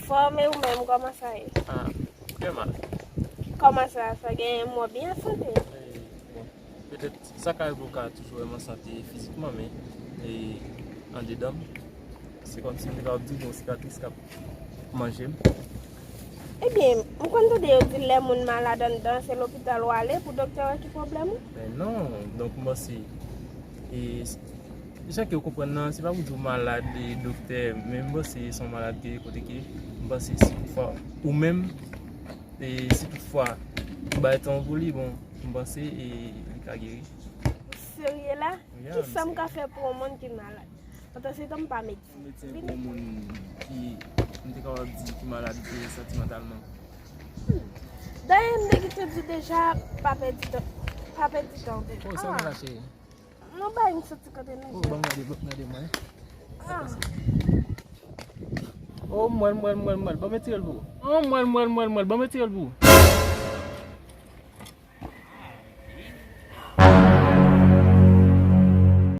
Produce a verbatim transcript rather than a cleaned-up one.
Anfòm, e ou menm, kòman sa ye? Ah, trè mal. Kòman sa, sa gen mò byen sante? Bon, petèt sa ka rive ou ka toujou wè m an sante fizikman, men e andedan m, se kòmsi m te kapab di w gen yon sikatris k ap manje m. Ebyen, m konn tande yo di lè moun malad anndan, se lopital w ale pou doktè wè ki pwoblèm ou. Men non, donk m panse e jan ke w konprann nan, se pa pou di w malad e doktè, men m panse se yon malad ke kote ke m panse si toutfwa ou menm, e si toutfwa ou bay tan pou li, bon, m panse e li ka geri. Serye la? Kisa m ka fè pou yon moun ki malad? Pandan se tan m pa medsen. Medsen pou yon moun ki m te kapab di ki malad santimantalman. Dayè m te kite di w deja, pa pèdi tan, pa pèdi tan. Oh, sa m la cheri. Non, bay m santi kote nou. Oh, ban m gade, ban m gade mwen. Ah. Oh, mwen, mwen, mwen, mwen, ban m etire l pou ou. Oh, mwen, mwen, mwen, mwen, ban m etire l pou ou.